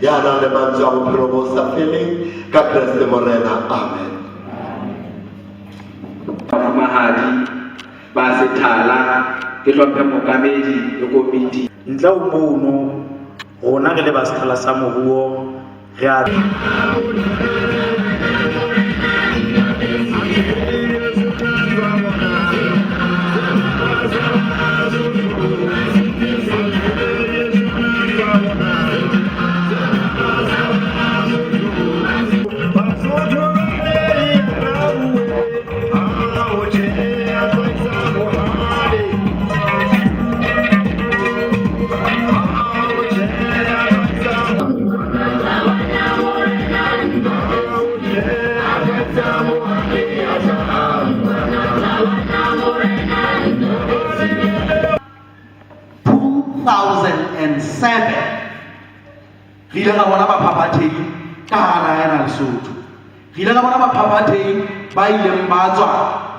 Ya nang le mantswe a bophelo bo sa feleng ka Kreste Morena. Amen. Mafumahadi ba sethala ke hlomphe mookamedi le komiti. Ntle ho mono, rona re le ba Sethala sa Moruo re a. Re ile ra bona baphaphathehi ka hara naha ena Lesotho. Re ile ra bona baphaphathehi ba ileng ba tswa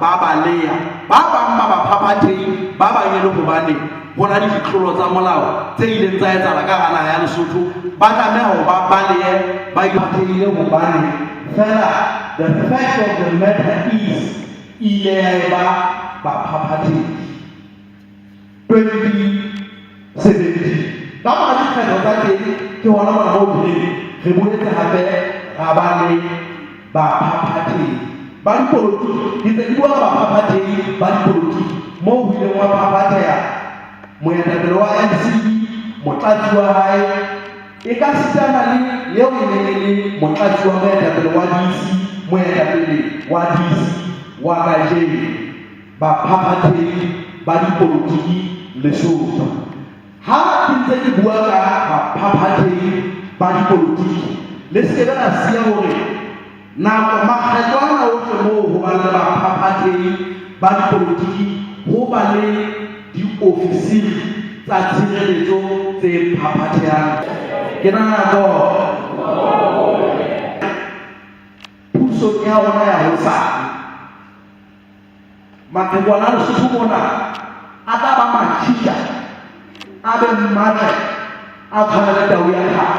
ba baleha. Ba bang ba baphaphathehi ba bang e le hobane ho na le ditlolo tsa molao tse ileng tsa etsahala ka hara naha ya Lesotho, ba tlameha hore ba balehe ba iphathehile hobane feela the fact of the matter is ile ya eba baphaphathehi. 2017 ka mora dikgetho tsa teng ke hona mona moo bileng re boetse hape ra ba le baphaphathehi ba dipolotiki. Ke ntse ke bua ka baphaphathehi ba dipolotiki moo ho ileng wa phaphatheha moetapele wa NCE, motlatsi wa hae, e ka sitana le eo e neng e le motlatsi wa moetapele wa DC, moetapele wa DC wa kajeno. Baphaphathehi ba dipolotiki Lesotho. Ha ke ntse ke bua ka baphaphathehi ba dipolotiki, le se ke be la siya hore nako makgetlo ana ohle moo ho bang le baphaphathehi ba dipolotiki ho ba le diofisiri tsa tshireletso tse phaphathehang. Ke nako pusong ya rona ya hosane. Maqhekwana a Lesotho mona a tla ba matjhitja, a be matle, a tshwane le tau ya thaba.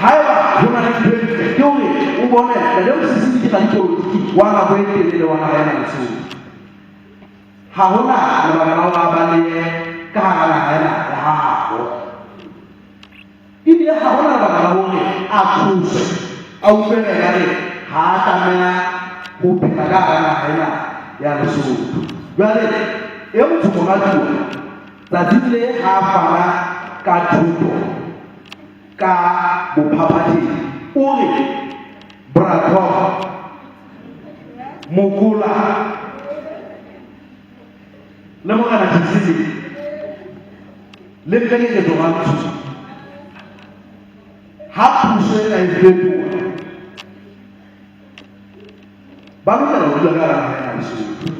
Haeba ho na le ntho e ntle ke hore o bone Ntate Mosisili ke radipolotiki wa nako e telele wa naha ena Lesotho. Ha ho na lebaka la hore a balehe ka hara naha ena ya habo. Ebile ha ho na lebaka la hore a tshoswe, a utlwe ekare ha a tlameha ho phela ka hara naha ena ya Lesotho. Jwale e motho moratuwa, tsatsing le ha a fana ka thuto ka bophaphathehi, o re Bra Tom Mokola le Morena Thisile le mme Keketso Rantsho, ha puso ena e fetoha ba lokela ho dula ka hara naha ya Lesotho.